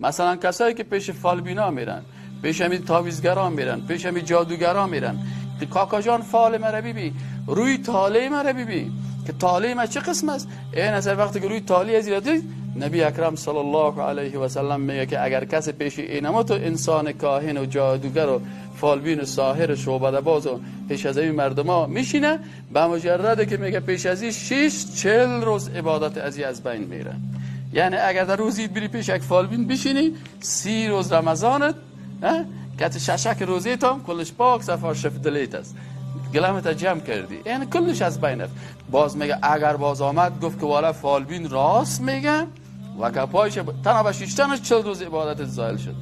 مثلا کسایی که پیش فالبینا میرن، پیش همین تعویذگران میرن، پیش همین جادوگران میرن، کاکا جان فال مرا ببین، روی طالع مرا ببین که طالع ما چه قسم است. این اثر وقتی که روی طالع از دید، نبی اکرم صلی الله علیه و سلم میگه که اگر کسی پیش اینما تو انسان کاهن و جادوگر و فالبین و ساحر و شعبده باز و پیش از این مردما میشینه، به مجرد که میگه پیش از این 6 40 روز عبادت ازی از بین میره. یعنی اگر در روزی بری پیش یک فالبین بشینی، 30 روز رمضانت کت ششک روزی تام کلش پاک صفا شف دلیت است، گلمت جمع کردی، یعنی کلش از بین رفت. باز میگه اگر باز آمد گفت که والا فالبین راست میگه و کپایش تنها به شیشتنش 40 روز عبادت زایل شد.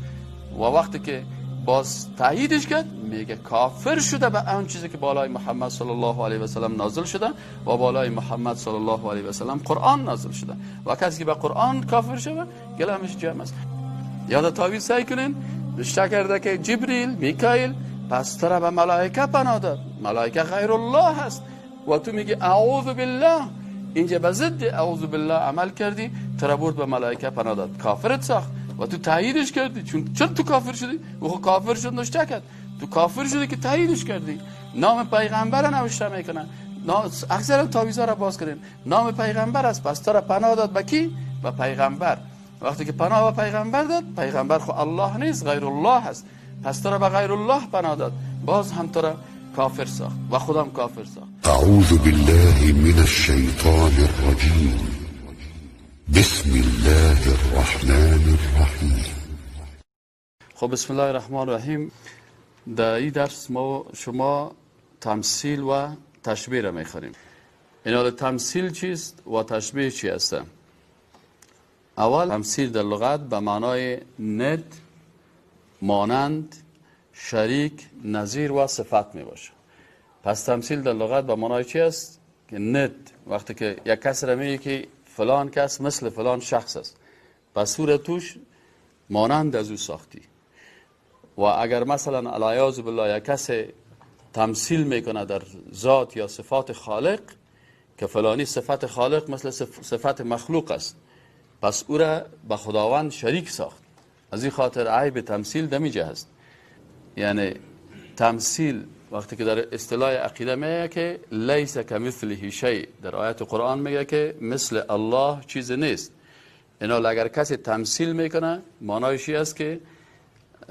و وقتی که باز تاییدش کرد، میگه کافر شده به آن چیزی که بالای محمد صلی الله علیه و سلم نازل شده و بالای محمد صلی الله علیه و سلم قرآن نازل شده. و کسی که به قرآن کافر شده، گلمش جمع است. یاد تعویذ سعی کنین نشته کرده که جبریل، میکائیل، پس تره به ملائکه پناه داد، ملائکه غیر الله هست و تو میگی اعوذ بالله. اینجا به ضد اعوذ بالله عمل کردی، تره برد به ملائکه پناه داد، کافرت ساخت و تو تاییدش کردی. چون چرا تو کافر شدی؟ او کافر شد، نشته کرد، تو کافر شدی که تاییدش کردی. نام پیغمبر نوشته میکنن، اکثر تعویذا را باز کردیم، نام پیغمبر است. پس تره پناه داد به کی؟ به پیغمبر. وقتی که پناه به پیغمبر داد، پیغمبر خو الله نیست، غیر الله است. پس تو را به غیر الله پناه داد، باز هم تو را کافر ساخت و خودم کافر ساخت. اعوذ بالله من الشیطان الرجیم، بسم الله الرحمن الرحیم. خب، بسم الله الرحمن الرحیم. در این درس ما شما تمثیل و تشبیه را میخوانیم. این تمثیل چیست و تشبیه چی است؟ اول، تمثیل در لغت به معنای ند، مانند، شریک، نظیر و صفت می باشه. پس تمثیل در لغت به معنای چی است؟ که ند، وقتی که یک کس را میگه که فلان کس مثل فلان شخص است، پس صورت توش مانند از او ساختی. و اگر مثلا العیاذ بالله یک کس تمثیل میکنه در ذات یا صفات خالق که فلانی صفت خالق مثل صفت مخلوق است، پس او را به خداوند شریک ساخت. از این خاطر عیب تمثیل دمیجه هست. یعنی تمثیل وقتی که در اصطلاح عقیده میگه که لیس کمثله شیء، در آیت قرآن میگه که مثل الله چیز نیست. اینا اگر کسی تمثیل میکنه، معنایش است که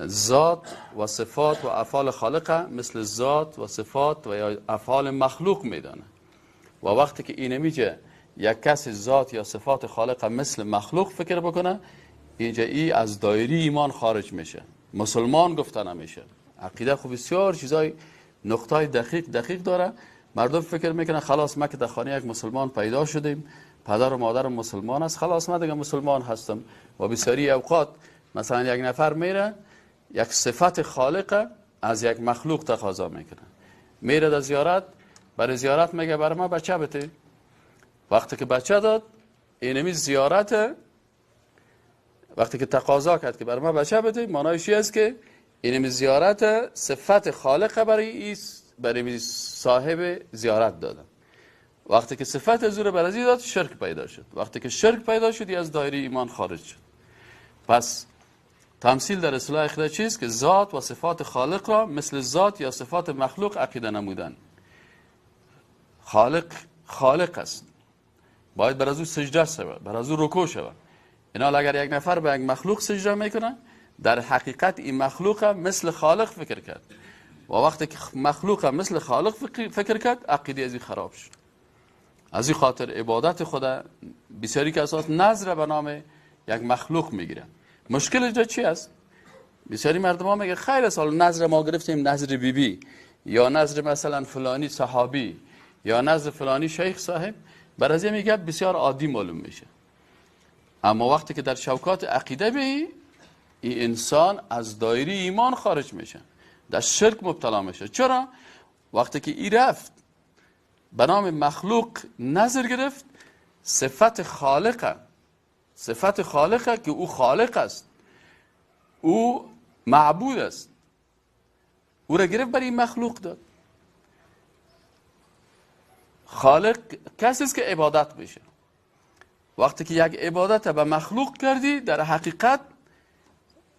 ذات و صفات و افعال خالق مثل ذات و صفات و یا افعال مخلوق میدانه. و وقتی که اینه میگه یک کسی ذات یا صفات خالق مثل مخلوق فکر بکنه، اینجا ای از دایره ایمان خارج میشه، مسلمان گفته نمیشه. عقیده خوب بسیار چیزای نقطای دقیق دقیق داره. مردم فکر میکنه خلاص، ما که در خانه یک مسلمان پیدا شدیم، پدر و مادر مسلمان است، خلاص من دیگه مسلمان هستم. و بسیاری اوقات مثلا یک نفر میره یک صفت خالق از یک مخلوق تقاضا میکنه، میره در زیارت، برای زیارت میگه برای ما بچه بده. وقتی که بچه داد، اینمی زیارت، وقتی که تقاضا کرد که برای ما بچه بده، معنایش است که اینمی زیارت صفت خالق برای صاحب زیارت دادن. وقتی که صفت زور برازی داد، شرک پیدا شد. وقتی که شرک پیدا شد، از دایره ایمان خارج شد. پس تمثیل در اصطلاح عقیده چیست؟ که ذات و صفات خالق را مثل ذات یا صفات مخلوق عقیده نمودن. خالق خالق است، باید بر از او سجده شود، بر از او رکوع شود. اینا اگر یک نفر به یک مخلوق سجده میکنه، در حقیقت این مخلوق مثل خالق فکر کرد. و وقتی که مخلوق مثل خالق فکر کرد، عقیده از این خراب شد. از این خاطر عبادت خدا بسیاری که اساس نذر به نام یک مخلوق میگیرن. مشکل اینجا چی است؟ بسیاری مردم ها میگه خیر سال نذر ما گرفتیم، نذر بی بی یا نذر مثلا فلانی صحابی یا نذر فلانی شیخ صاحب، بر از میگه بسیار عادی معلوم میشه. اما وقتی که در چوکات عقیده بی، این انسان از دایره ایمان خارج میشه، در شرک مبتلا میشه. چرا؟ وقتی که ای رفت به نام مخلوق نذر گرفت، صفت خالقه، صفت خالقه که او خالق است، او معبود است، او را گرفت برای مخلوق داد. خالق کسی است که عبادت بشه. وقتی که یک عبادت به مخلوق کردی، در حقیقت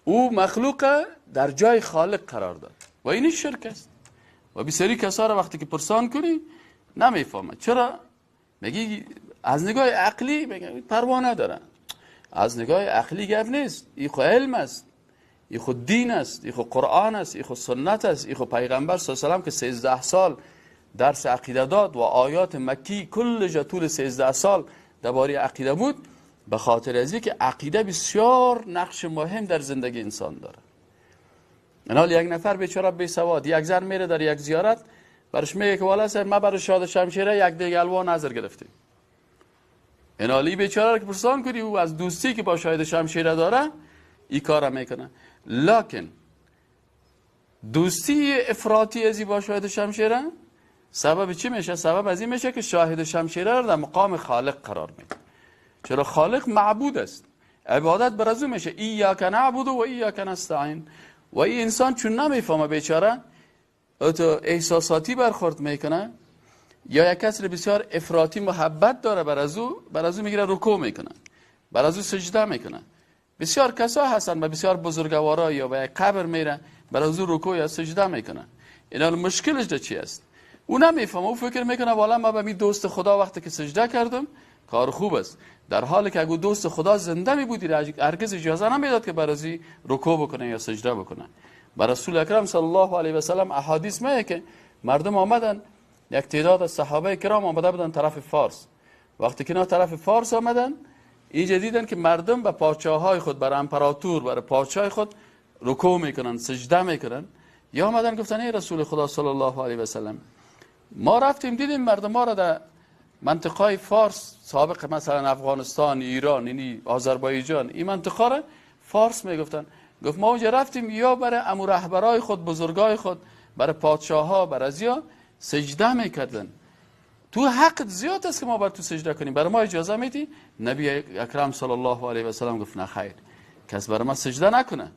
او مخلوق در جای خالق قرار داد و این شرک است. و بسیاری کسا را وقتی که پرسان کنی نمیفهمه. چرا؟ میگی از نگاه عقلی میگه پروا نداره. از نگاه عقلی گپ نیست، این خو علم است، این خو دین است، این خو قرآن است، این خو سنت است، این خو پیغمبر صلی الله علیه و سلم که 13 سال درس عقیده داد و آیات مکی کل جا طول 13 سال درباره عقیده بود، به خاطر از اینکه عقیده بسیار نقش مهم در زندگی انسان داره. حالا یک نفر بیچاره بی سواد یک زن میره در یک زیارت، برش میگه که والا صاحب ما برای شاد شمشیره یک دیگ الوا نظر گرفتیم. اینالی بیچاره که پرسان کنی او از دوستی که با شاهد شمشیره داره این کار میکنه. لکن دوستی افراطی ازی با شاهد شمشیره سبب چی میشه؟ سبب از این میشه که شاهد شمشیره رو در مقام خالق قرار میده. چرا؟ خالق معبود است، عبادت بر از او میشه. ایاک نعبد و ایاک نستعین. و این انسان چون نمیفهمه بیچاره، تو احساساتی برخورد میکنه، یا یک کس بسیار افراطی محبت داره بر از او میگیره رکوع میکنه، بر از او سجده میکنه. بسیار کسا هستن و بسیار بزرگوارا یا به یک قبر میره بر از او رکوع یا سجده میکنه. اینا مشکلش در چی است؟ او نمیفهمه، او فکر میکنه والا ما به می دوست خدا وقتی که سجده کردم کار خوب است، در حالی که اگه دوست خدا زنده می بودی هرگز اجازه نمیداد که بر از رکوع بکنه یا سجده بکنه. بر رسول اکرم صلی الله علیه و سلم احادیث میگه که مردم آمدن، یک تعداد از صحابه کرام آمده بودن طرف فارس. وقتی که اینا طرف فارس آمدن، اینجا دیدن که مردم به پادشاه‌های خود، بر امپراتور، بر پادشاه خود رکوع میکنن، سجده میکنن. یا آمدن گفتن ای رسول خدا صلی الله علیه و سلم، ما رفتیم دیدیم مردم ما را در منطقه فارس سابق، مثلا افغانستان، ایران، یعنی آذربایجان، این منطقه را فارس میگفتن. گفت ما اونجا رفتیم یا برای امو رهبرای خود، بزرگای خود، برای پادشاه‌ها، برای ازیا سجده میکردن. تو حق زیاد است که ما بر تو سجده کنیم، برای ما اجازه میدی؟ نبی اکرم صلی الله علیه و سلم گفت نه خیر، کس برای ما سجده نکنه،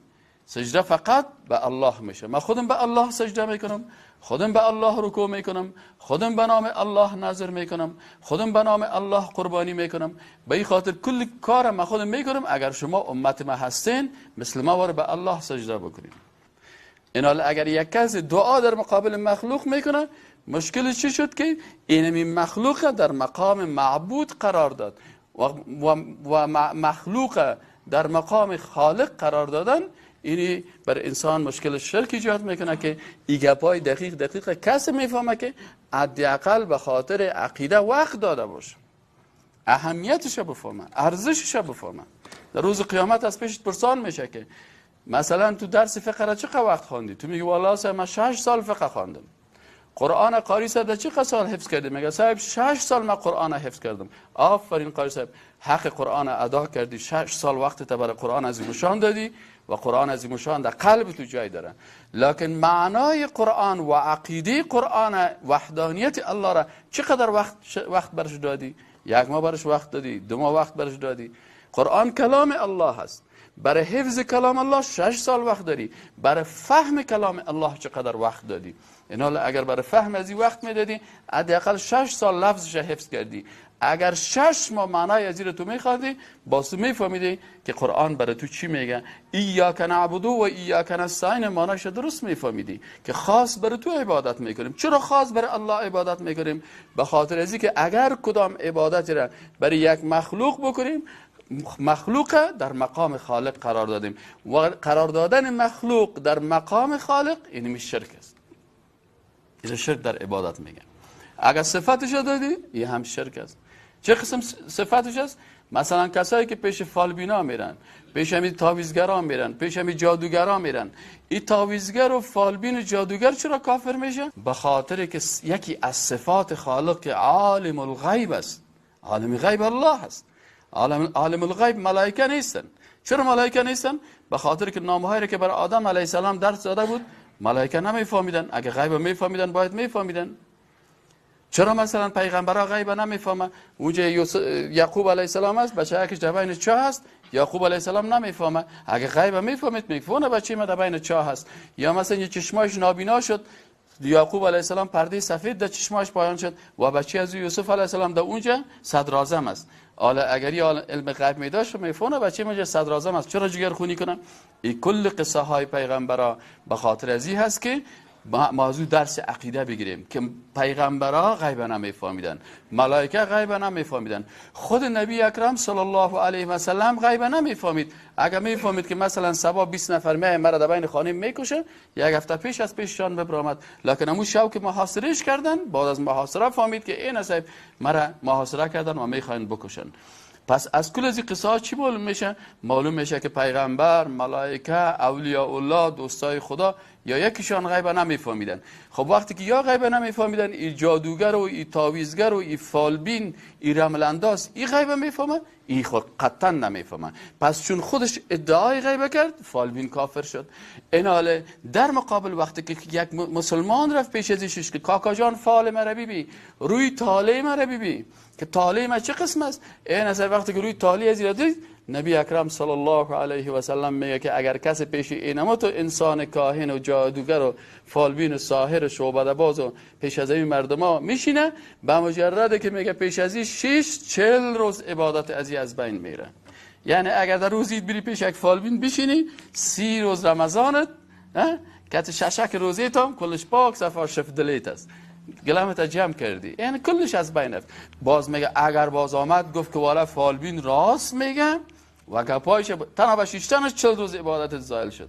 سجده فقط به الله میشه. من خودم به الله سجده میکنم، خودم به الله رکوع میکنم، خودم به نام الله نذر میکنم، خودم به نام الله قربانی میکنم. به این خاطر کل کارم من خودم میکنم. اگر شما امت ما هستین، مثل ما واره به الله سجده بکنیم. این حال اگر یک کس دعا در مقابل مخلوق میکنه، مشکل چی شد که اینمی مخلوق در مقام معبود قرار داد و مخلوق در مقام خالق قرار دادن، اینی بر انسان مشکل شرک ایجاد میکنه که ای گپای دقیق دقیق کسی میفهمه که حداقل به خاطر عقیده وقت داده باشه، اهمیتش بفهمه، ارزشش بفهمه. در روز قیامت از پیشت پرسان میشه که مثلا تو درس فقه را چقدر وقت خواندی؟ تو میگی والله من 6 سال فقه خواندم. قرآن قاری صاحب در چقدر سال حفظ کردی؟ میگه صاحب 6 سال من قرآن حفظ کردم. آفرین قاری صاحب، حق قرآن ادا کردی، 6 سال وقت تا برای قرآن از مشان دادی و قرآن از مشان در قلب تو جای داره. لکن معنای قرآن و عقیده قرآن، وحدانیت الله را چقدر وقت برش دادی؟ یک ماه برش وقت دادی، 2 ماه وقت برش دادی. قرآن کلام الله هست، برای حفظ کلام الله 6 سال وقت داری، برای فهم کلام الله چقدر وقت دادی؟ اینا اگر برای فهم از این وقت میدادی، حداقل 6 سال لفظش حفظ کردی. اگر 6 ماه معنای از این رو تو میخوادی، باز تو میفهمیدی که قرآن برای تو چی میگه. ایاک نعبد و ایاک نستعین معنایش درست میفهمیدی که خاص برای تو عبادت میکنیم. چرا خاص برای الله عبادت میکنیم؟ به خاطر از اینکه اگر کدام عبادت را برای یک مخلوق بکنیم، مخلوق در مقام خالق قرار دادیم و قرار دادن مخلوق در مقام خالق اینمی شرک است. این شرک در عبادت میگن. اگر صفتش دادی، این هم شرک است. چه قسم صفتش است؟ مثلا کسایی که پیش فالبینا میرن، پیش همین تعویذگران میرن، پیش همین جادوگران میرن. این تعویذگر و فالبین و جادوگر چرا کافر میشه؟ به خاطر که یکی از صفات خالق که عالم الغیب است. عالم غیب الله است. عالم الغیب ملائکه نیستن. چرا ملائکه نیستن؟ به خاطر که نامهایی که بر آدم علیه السلام درس داده بود ملائکه نمیفهمیدن. اگه غیب میفهمیدن باید میفهمیدن. چرا مثلا پیغمبرا غیب نمیفهمه؟ اونجا یعقوب علیه السلام است، بچه یکش در بین چاه هست، یعقوب علیه السلام نمیفهمه. اگه غیب میفهمید میفهمه بچه ما در بین چاه هست. یا مثلا یه چشماش نابینا شد، یعقوب علیه السلام پرده سفید در چشماش پایان شد و بچه از یوسف علیه السلام در اونجا صدر اعظم است. حالا اگر یه علم غیب می داشت میفهمه بچه ما صدر اعظم است، چرا جگر خونی کنم؟ این کل قصه های پیغمبرا به خاطر از این هست که موضوع درس عقیده بگیریم که پیغمبرا غیب نمیفهمیدن، ملائکه غیب نمیفهمیدن، خود نبی اکرم صلی الله علیه و سلم غیب نمیفهمید. اگر میفهمید که مثلا صبا 20 نفر می مرا در بین خانه میکشه، یک هفته پیش از پیششان ببرآمد، لکن امو شو که محاصرهش کردن، بعد از محاصره فهمید که این صاحب مرا محاصره کردن و میخواین بکشن. پس از کل از این قصه ها چی معلوم میشه؟ معلوم میشه که پیغمبر، ملائکه، اولیاء الله، دوستای خدا یا یکیشان غیب نمیفهمیدن. خب وقتی که یا غیب نمیفهمیدن، این جادوگر و این تعویذگر و این فالبین، این رمل انداز، این غیب میفهمه، این خود قطعا نمیفهمه. پس چون خودش ادعای غیب کرد، فالبین کافر شد. این حاله در مقابل وقتی که یک مسلمان رفت پیش ازش که کاکا جان فال مرا ببین، روی طالع مرا ببین که طالع ما چه قسم است، این اصلا وقتی که روی طالع از دید، نبی اکرم صلی الله علیه و سلم میگه که اگر کسی پیش اینما تو انسان کاهن و جادوگر و فالبین و ساحر و شعبده باز و پیش از این مردما میشینه، به مجرد که میگه پیش از این 40 روز عبادت از از بین میره. یعنی اگر در روز عید بری پیش یک فالبین بشینی، 30 روز رمضانت کت ششک روزه تام کلش پاک صفا شف دلیت است، گلمت جمع کردی، یعنی کلش از بین رفت. باز میگه اگر باز آمد گفت که والا فالبین راست میگه و گپایش تنها به شیشتنش 40 روز عبادت زایل شد.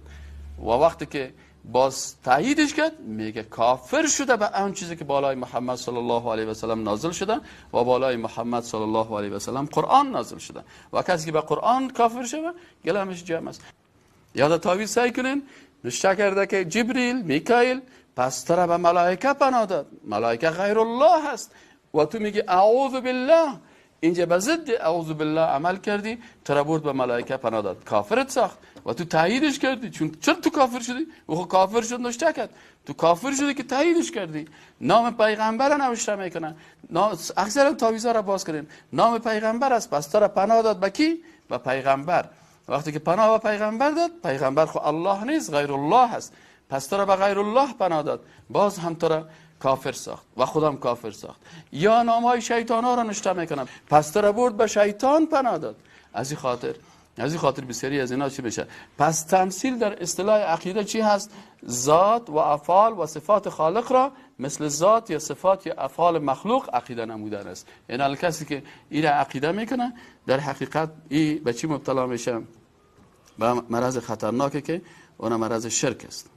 و وقتی که باز تاییدش کرد، میگه کافر شده به آن چیزی که بالای محمد صلی الله علیه و سلم نازل شده و بالای محمد صلی الله علیه و سلم قرآن نازل شده، و کسی که به قرآن کافر شده گلمش جمع است. یاد تعویذ سعی کنین نشته کرده که جبریل، میکائیل، پس تره به ملائکه پناه داد، ملائکه غیر الله هست و تو میگی اعوذ بالله، اینجا به ضد اعوذ بالله عمل کردی، تره برد به ملائکه پناه داد، کافرت ساخت و تو تاییدش کردی. چون چرا تو کافر شدی؟ او خب کافر شد نشته کرد، تو کافر شدی که تاییدش کردی. نام پیغمبر نوشته میکنن، اکثر تعویذا را باز کنین، نام پیغمبر است، پس تره پناه داد به کی؟ به پیغمبر. وقتی که پناه به پیغمبر داد، پیغمبر خو الله نیست، غیر الله هست، پس تو را به غیر الله پناه داد، باز هم تو را کافر ساخت و خودم کافر ساخت. یا نامهای شیطان ها را نشته میکنم، پس تو را برد به شیطان پناه داد. از این خاطر بسیاری از اینا چی بشه؟ پس تمثیل در اصطلاح عقیده چی هست؟ ذات و افعال و صفات خالق را مثل ذات یا صفات یا افعال مخلوق عقیده نمودن است. یعنی کسی که این عقیده میکنه در حقیقت این به چی مبتلا میشه؟ به مرض خطرناکه که اون مرض شرک است.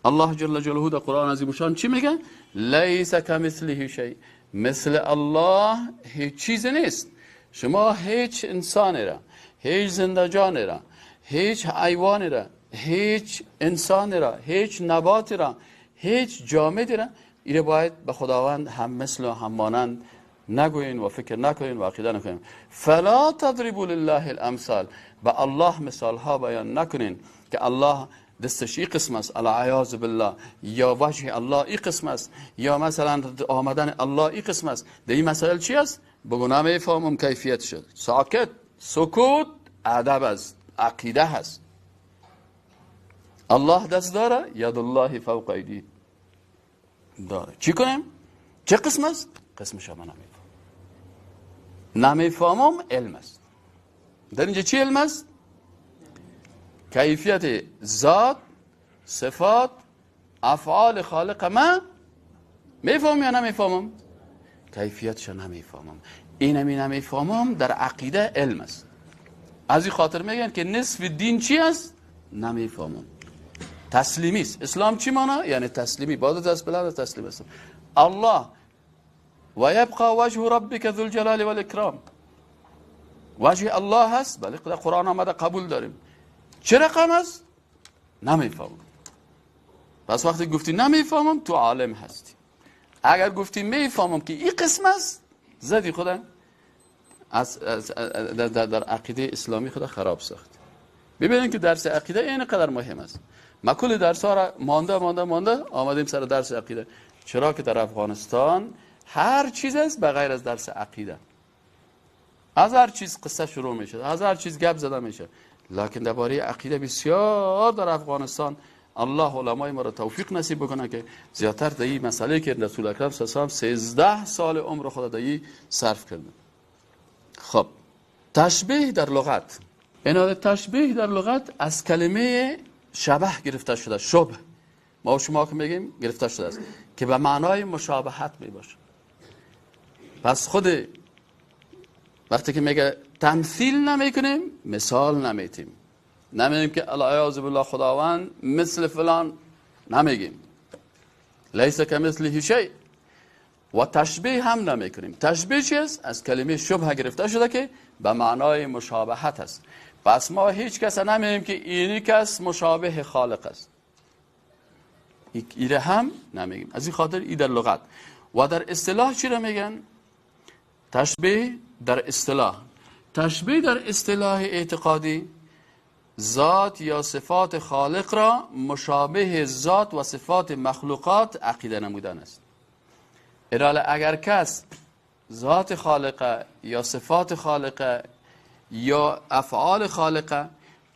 الله جل جلاله در قرآن عظیم شان چی میگه؟ لیس کمثله شیء، مثل الله هیچ چیز نیست. شما هیچ انسانی را، هیچ زنده جانی را، هیچ حیوانی را، هیچ انسانی را، هیچ نباتی را، هیچ جامدی را ایره باید به خداوند هم مثل و هم مانند نگوین و فکر نکنین و عقیده نکنین. فلا تضربوا لله الامثال، به الله مثال ها بیان نکنین که الله دستش این قسم است، العیاذ بالله، یا وجه الله این قسم است، یا مثلا آمدن الله این قسم است. در این مسائل چی است؟ بگو نمیفهمم کیفیت شد. ساکت، سکوت ادب است، عقیده هست. الله دست داره، ید الله فوق ایدی داره. چی کنیم؟ چه قسم است؟ قسمش من نمیفهمم. نمیفهمم علم است. در اینجا چی علم است؟ کیفیت ذات، صفات، افعال خالق ما میفهمم یا نمیفهمم؟ کیفیتش نمیفهمم. اینمی نمیفهمم در عقیده علم است. از این خاطر میگن که نصف دین چی است؟ نمیفهمم. تسلیمی است. اسلام چی مانا؟ یعنی تسلیمی. بعد دست بلند تسلیم است. الله و یبقى وجه ربک ذو الجلال والاکرام، وجه الله هست، بله در قرآن آمده، قبول داریم. چه رقم است؟ نمیفهمم. پس وقتی گفتی نمیفهمم تو عالم هستی. اگر گفتی میفهمم که این قسم است، زدی خدا از در عقیده اسلامی خدا خراب ساخت. ببینید که درس عقیده اینقدر مهم است. ما کل درس ها را مانده مانده مانده آمدیم سر درس عقیده. چرا که در افغانستان هر چیز است به غیر از درس عقیده. از هر چیز قصه شروع میشه، از هر چیز گپ زده میشه، لکن درباره عقیده بسیار در افغانستان الله علمای ما را توفیق نصیب بکنه که زیادتر در این مسئله که رسول اکرم صلی الله علیه و سلم 13 سال عمر خود در این صرف کرده. خب تشبیه در لغت، این تشبیه در لغت از کلمه شبه گرفته شده، شبه ما شما که میگیم گرفته شده است که به معنای مشابهت می باشه. پس خود وقتی که میگه تمثیل نمیکنیم، مثال نمیتیم، نمیگیم که العیاذ بالله خداوند مثل فلان، نمیگیم، لیس کمثله شیء. و تشبیه هم نمیکنیم. تشبیه چیست؟ از کلمه شبه گرفته شده که به معنای مشابهت است. پس ما هیچ کس نمیگیم که اینی کس مشابه خالق است، ایره هم نمیگیم. از این خاطر ای در لغت. و در اصطلاح چی را میگن؟ تشبیه در اصطلاح، تشبیه در اصطلاح اعتقادی ذات یا صفات خالق را مشابه ذات و صفات مخلوقات عقیده نمودن است. اراله اگر کس ذات خالق یا صفات خالق یا افعال خالق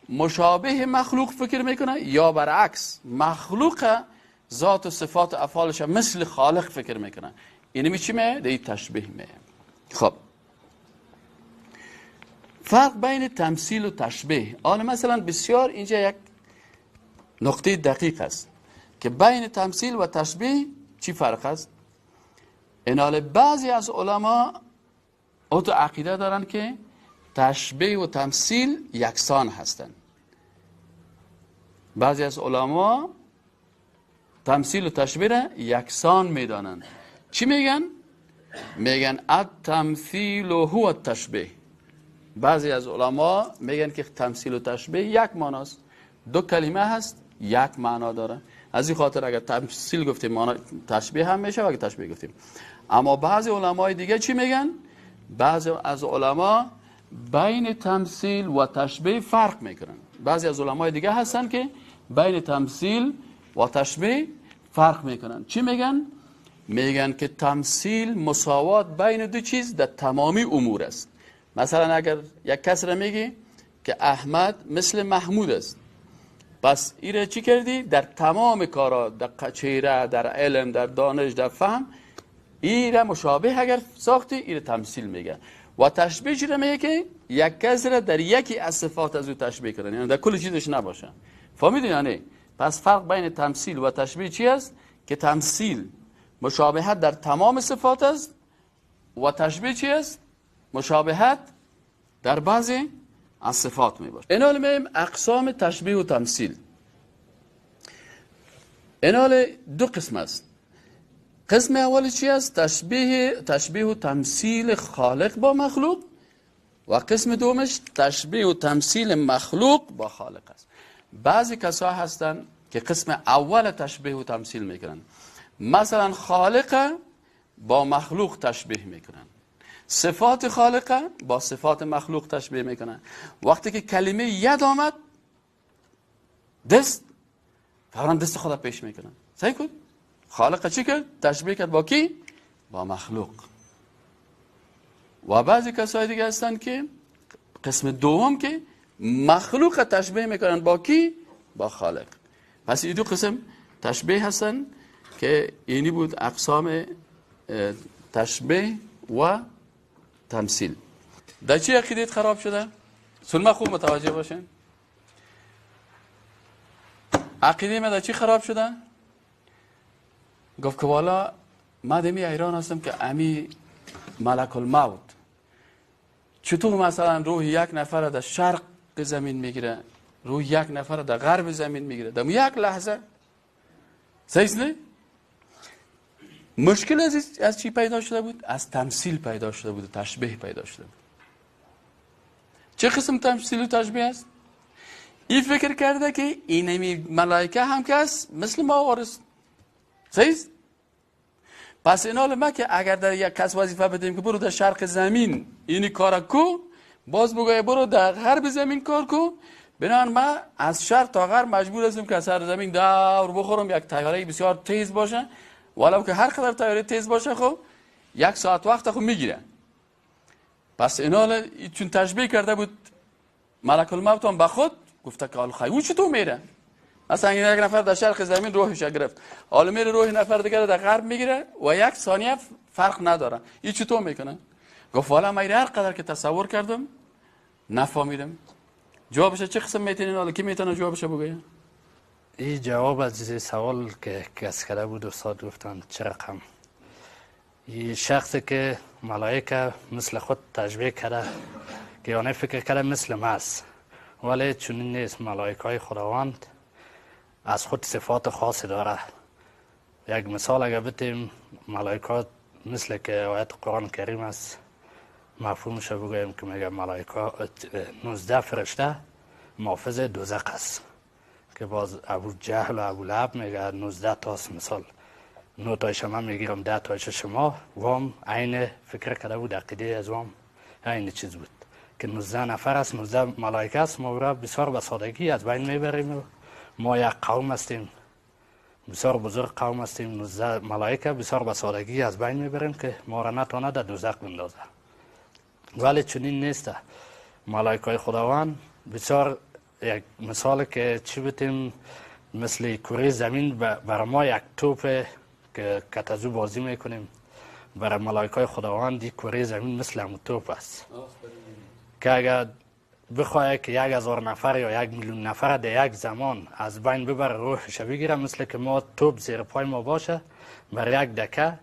مشابه مخلوق فکر میکنه، یا برعکس مخلوق ذات و صفات و افعالش مثل خالق فکر میکنه، اینمی چی میه؟ ده تشبیه میه. خب فرق بین تمثیل و تشبیه، آن مثلا بسیار اینجا یک نقطه دقیق است که بین تمثیل و تشبیه چی فرق است. اینال بعضی از علما او تو عقیده دارن که تشبیه و تمثیل یکسان هستند. بعضی از علما تمثیل و تشبیه را یکسان میدانند. چی میگن؟ میگن التمثیل هو التشبیه. بعضی از علما میگن که تمثیل و تشبیه یک معناست، دو کلمه هست یک معنا داره. از این خاطر اگر تمثیل گفتیم معنا تشبیه هم میشه و اگر تشبیه گفتیم. اما بعضی علمای دیگه چی میگن؟ بعضی از علما بین تمثیل و تشبیه فرق میکنن. بعضی از علمای دیگه هستن که بین تمثیل و تشبیه فرق میکنن. چی میگن؟ میگن که تمثیل مساوات بین دو چیز در تمامی امور است. مثلا اگر یک کس را میگی که احمد مثل محمود است، پس ایره چی کردی؟ در تمام کارا، در چهره، در علم، در دانش، در فهم، ایره مشابه اگر ساختی، ایره تمثیل میگه. و تشبیه چی را میگه؟ که یک کس را در یکی از صفات از او تشبیه کردن، یعنی در کل چیزش نباشه. فهمیدی یعنی؟ پس فرق بین تمثیل و تشبیه چی است؟ که تمثیل مشابهت در تمام صفات است و تشبیه چی است؟ مشابهت در بعضی از صفات می باشه. اینال میم اقسام تشبیه و تمثیل. اینال دو قسم است. قسم اول چی است؟ تشبیه و تمثیل خالق با مخلوق، و قسم دومش تشبیه و تمثیل مخلوق با خالق است. بعضی کسا هستند که قسم اول تشبیه و تمثیل میکنن، مثلا خالق با مخلوق تشبیه میکنن، صفات خالق با صفات مخلوق تشبیه میکنن. وقتی که کلمه ید آمد، دست، فورا دست خدا پیش میکنن. صحیح کن؟ خالق چی کرد؟ تشبیه کرد با کی؟ با مخلوق. و بعضی کسای دیگه هستن که قسم دوم که مخلوق تشبیه میکنن با کی؟ با خالق. پس این دو قسم تشبیه هستن که اینی بود اقسام تشبیه و تمثیل. در چی عقیدت خراب شده؟ سلمه خوب متوجه باشین. عقیده ما در چی خراب شده؟ گفت که والا ما دمی ایران هستم که امی ملک الموت چطور مثلا روح یک نفر در شرق زمین میگیره، روح یک نفر در غرب زمین میگیره در یک لحظه. صحیح نه؟ مشکل از چی پیدا شده بود؟ از تمثیل پیدا شده بود، تشبیه پیدا شده بود. چه قسم تمثیل و تشبیه است؟ این فکر کرده که اینمی ملائکه هم که است مثل ما وارث. صحیح؟ پس این ما که اگر در یک کس وظیفه بدیم که برو در شرق زمین اینی کار کو، باز بگوی برو در غرب زمین کار کو، بنابراین ما از شرق تا غرب مجبور هستیم که از سر زمین دور بخورم، یک تیاره بسیار تیز باشه، ولو که هر قدر تیاره تیز باشه خب یک ساعت وقت خب میگیره. پس اینا چون تشبیه کرده بود ملک الموت هم به خود، گفته که حالا خیلی چطور میره؟ مثلا یک نفر در شرق زمین روحش گرفت، حالا میره روح نفر دیگه در غرب میگیره و یک ثانیه فرق نداره. این چطور میکنه؟ گفت والا من هر قدر که تصور کردم نفهمیدم. جوابش چه قسم میتونین؟ حالا کی میتونه جوابش بگه؟ این جواب از سوال که کس کرده بود استاد گفتن چه رقم این شخصی که ملائکه مثل خود تشبیه کرده که یعنی فکر کرده مثل ما است، ولی چنین نیست. ملائکه های خداوند از خود صفات خاصی داره. یک مثال اگر بتیم، ملائکه مثل که آیت قرآن کریم است مفهومش بگویم که میگه ملائکه 19 فرشته محافظ دوزخ است که باز ابو جهل و ابو لهب میگه 19 تاست، مثال 9 تایش من میگیرم 10 تایش شما. وام عین فکر کرده بود، عقیده از وام عین چیز بود که 19 نفر است، 19 ملائکه است، ما را بسیار به سادگی از بین میبریم. ما یک قوم هستیم، بسیار بزرگ قوم هستیم، 19 ملائکه بسیار به سادگی از بین میبریم که ما را نتونه در دوزخ بندازه. ولی چنین نیست. ملائکه خداوند بسیار یک مثال که چی بتیم، مثل کره زمین برای ما یک توپ که کتزو بازی میکنیم، برای ملائکه خداوند این کره زمین مثل همون توپ است که اگر بخواه که 1000 نفر یا 1,000,000 نفر در یک زمان از بین ببره روحش بگیره، مثل که ما توپ زیر پای ما باشه، برای یک دکه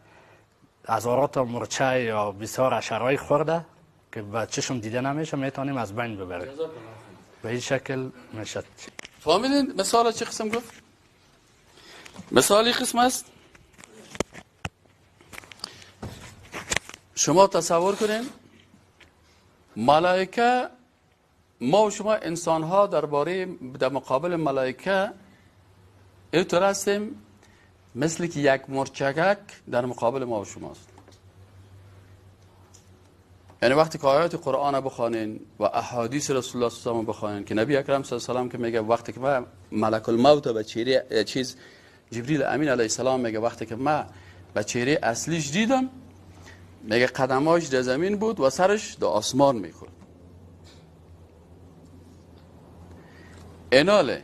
هزارات مرچه یا بسیار حشره‌ای خورده که به چشم دیده نمیشه میتونیم از بین ببریم. به این شکل میشد. فهمیدین مثال چه قسم گفت؟ مثالی قسم است. شما تصور کنین ملائکه، ما و شما انسان ها درباره در مقابل ملائکه اینطور هستیم مثل که یک مرچکک در مقابل ما و شماست. یعنی وقتی که آیات قرآن بخوانین و احادیث رسول الله صلی الله علیه و آله بخوانین که نبی اکرم صلی الله علیه و سلم که میگه وقتی که ما ملک الموت به چهره چیز جبریل امین علیه السلام میگه وقتی که ما به چهره اصلیش دیدم، میگه قدماش در زمین بود و سرش در آسمان میخورد. اناله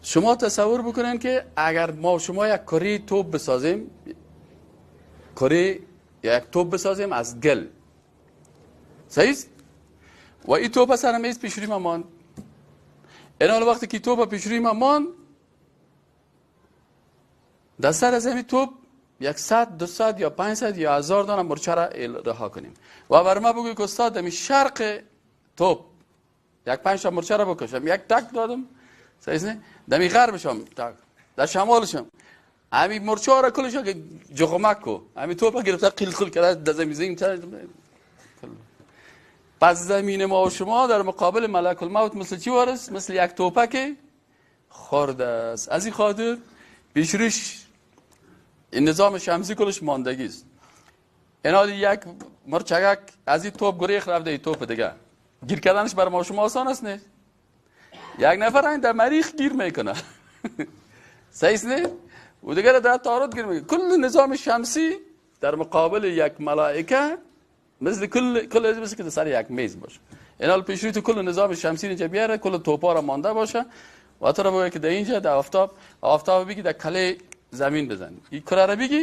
شما تصور بکنین که اگر ما شما یک کره توپ بسازیم، کره یک توپ بسازیم از گل، صحیح؟ و این توپ سر میز پیش روی ما ماند. اناله وقتی که توپ پیش روی ما ماند، در سر از همین توپ 100 200 یا 500 یا 1000 دانه مرچه را رها کنیم و بر ما بگوی که استاد دمی شرق توپ یک 5 تا مرچه را بکشم، یک تک دادم، صحیح نه؟ دمی غربشم تک، در شمالشم همین مرچه را کلش که جغمک کو، همین توپ گرفته قیل قیل کرده در زمین. پس زمین ما و شما در مقابل ملک الموت مثل چی وارس؟ مثل یک توپک خورده است. از این خاطر پیشروش این نظام شمسی کلش ماندگی است. اینا یک مرچک از این توپ گریخ رفته این توپ دیگه گیر کردنش بر ما شما آسان است نه؟ یک نفر این در مریخ گیر میکنه صحیح نه؟ و دیگه در تارات گیر میکنه. کل نظام شمسی در مقابل یک ملائکه مثل کل مثل که سر یک میز باشه. اینا پیشروی تو کل نظام شمسی اینجا بیاره، کل توپا را مانده باشه و تو را بگه که در اینجا در آفتاب بگی در کله زمین بزن، این کره را بگی،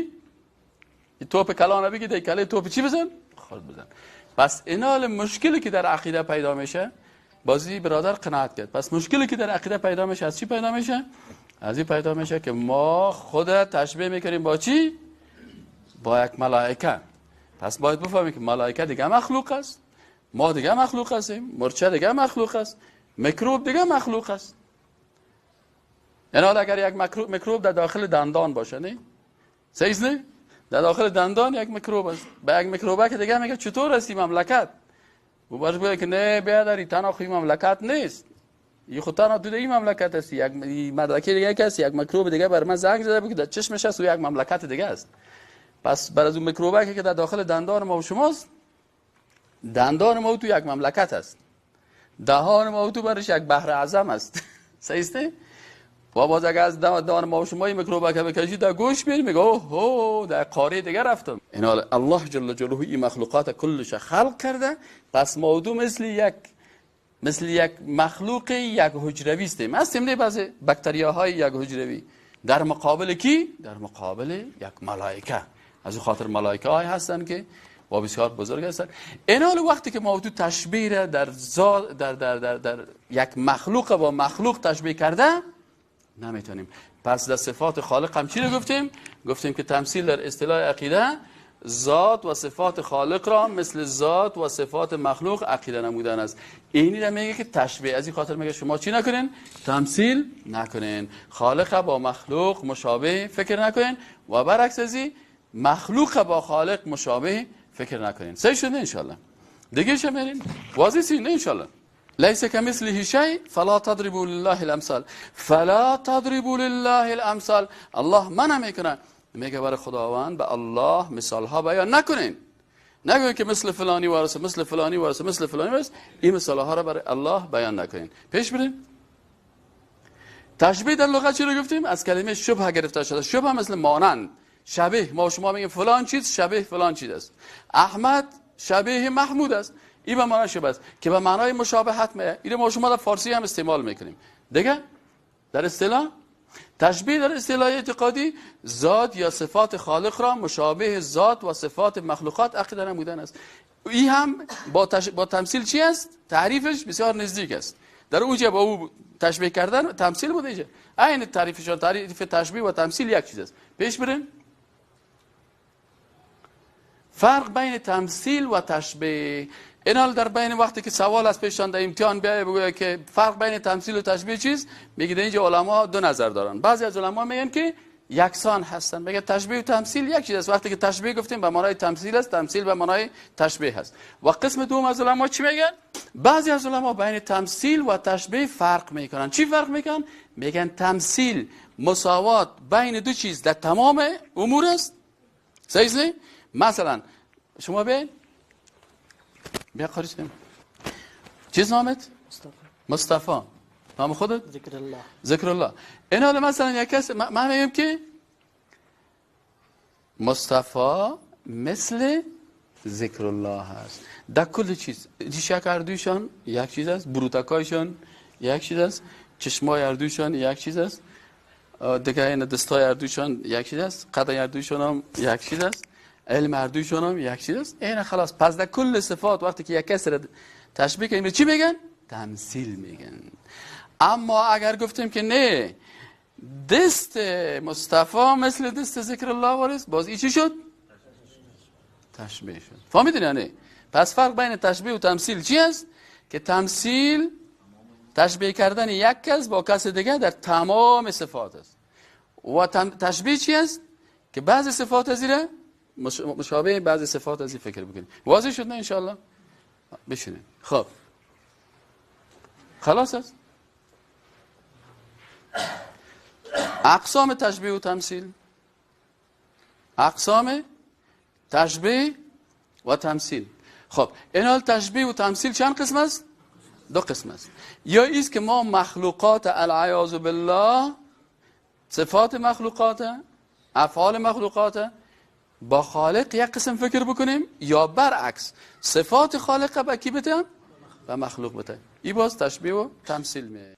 این توپ کلان را بگی در کله توپ چی بزن؟ خود بزن. پس اینال مشکلی که در عقیده پیدا میشه، بازی برادر قناعت کرد. پس مشکلی که در عقیده پیدا میشه از چی پیدا میشه؟ از این پیدا میشه که ما خود تشبیه میکنیم با چی؟ با یک ملائکه. پس باید بفهمیم که ملائکه دیگه مخلوق است، ما دیگه مخلوق هستیم، مرچه دیگه مخلوق است، میکروب دیگه مخلوق است. یعنی اگر یک میکروب در داخل دندان باشه، نه؟ صحیح نه؟ در داخل دندان یک میکروب است. به یک میکروبه که دیگه میگه چطور است این مملکت؟ او باش بگه که نه بیادری تنها خوی مملکت نیست، این خود تنها تو این مملکت است، یک مدرکه دیگه که است، یک میکروب دیگه بر من زنگ زده بود که در چشمش است و یک مملکت دیگه است. پس بر از اون میکروبه که در داخل دندان ما و شماست، دندان ما تو یک مملکت است، دهان ما تو برش یک بحر اعظم است. صحیح است؟ و باز اگر از دهان ما و شما این میکروبه که بکشی در گوش میری میگه اوه هو در قاره دیگه رفتم. اینا الله جل جلاله این مخلوقات کلش خلق کرده. پس ما دو مثل یک مخلوق یک حجروی هستیم. هستیم نه بعضی باکتریاهای یک حجروی در مقابل کی؟ در مقابل یک ملائکه. از او خاطر ملائکه های هستن که و بسیار بزرگ هستن. اینال وقتی که ما تو تشبیه را در ذات در در در در یک مخلوق با مخلوق تشبیه کرده نمیتونیم. پس در صفات خالق هم چی رو گفتیم؟ گفتیم که تمثیل در اصطلاح عقیده ذات و صفات خالق را مثل ذات و صفات مخلوق عقیده نمودن است. اینی را میگه که تشبیه. از این خاطر میگه شما چی نکنین؟ تمثیل نکنین، خالق با مخلوق مشابه فکر نکنین و برعکس از این مخلوق با خالق مشابه فکر نکنین. صحیح شده انشالله. دیگه چه میرین؟ واضح سین انشالله. لیس کمثله شیء فلا تضربوا لله الامثال. فلا تضربوا لله الامثال. الله منع میکنه، میگه برای خداوند به الله مثال ها بیان نکنین. نگوین که مثل فلانی وارث، مثل فلانی وارث، مثل فلانی وارث. این مثال ها را برای الله بیان نکنین. پیش بریم. تشبیه در لغت چی رو گفتیم؟ از کلمه شبه گرفته شده. شبه مثل مانند، شبیه. ما شما میگیم فلان چیز شبیه فلان چیز است. احمد شبیه محمود است. این به معنای شبه است که به معنای مشابهت میه. این ما شما در فارسی هم استعمال میکنیم دیگه. در اصطلاح تشبیه در اصطلاح اعتقادی ذات یا صفات خالق را مشابه ذات و صفات مخلوقات عقیده نمودن است. این هم با تمثیل چی است؟ تعریفش بسیار نزدیک است. در اونجا با او تشبیه کردن تمثیل بود. اینجا عین تعریفشان، تعریف تشبیه و تمثیل یک چیز است. پیش بریم. فرق بین تمثیل و تشبیه. اینال در بین وقتی که سوال از پیشان در امتحان بیایه بگوید که فرق بین تمثیل و تشبیه چیست، میگه اینجا علما دو نظر دارن. بعضی از علما میگن که یکسان هستن، میگه تشبیه و تمثیل یک چیز است. وقتی که تشبیه گفتیم به معنای تمثیل است، تمثیل به معنای تشبیه است. و قسم دوم از علما چی میگن؟ بعضی از علما بین تمثیل و تشبیه فرق میکنن. چی فرق میکنن؟ میگن تمثیل مساوات بین دو چیز در تمام امور است. صحیح؟ مثلا شما بیا قاری شدیم. چیز نامت؟ مصطفی. مصطفی. نام خودت؟ ذکر الله. ذکر الله. این حالا مثلا یک کس من میگم که مصطفی مثل ذکر الله هست در کل چیز. ریشک هردویشان یک چیز است، بروتکایشان یک چیز است، چشمای هردویشان یک چیز است، دیگه این دستای هردویشان یک چیز است، قد هردویشان هم یک چیز است، علم هردویشان هم یک چیز است. این خلاص. پس در کل صفات وقتی که یک کس را تشبیه کنیم چی میگن؟ تمثیل میگن. اما اگر گفتیم که نه، دست مصطفی مثل دست ذکر الله وارث، باز این چی شد؟ تشبیه شد. فهمیدین یعنی؟ پس فرق بین تشبیه و تمثیل چی است؟ که تمثیل تشبیه کردن یک کس با کس دیگه در تمام صفات است، و تشبیه چی است؟ که بعضی صفات از ایره مشابه بعضی صفات از این فکر بکنیم. واضح شد نه انشاءالله؟ بشینیم. خب خلاص است. اقسام تشبیه و تمثیل. اقسام تشبیه و تمثیل. خب اینال تشبیه و تمثیل چند قسم است؟ دو قسم است. یا ایست که ما مخلوقات العیاذ بالله، صفات مخلوقات، افعال مخلوقات با خالق یک قسم فکر بکنیم، یا برعکس صفات خالق با کی بتیم؟ با مخلوق بتیم. این باز تشبیه و تمثیل می.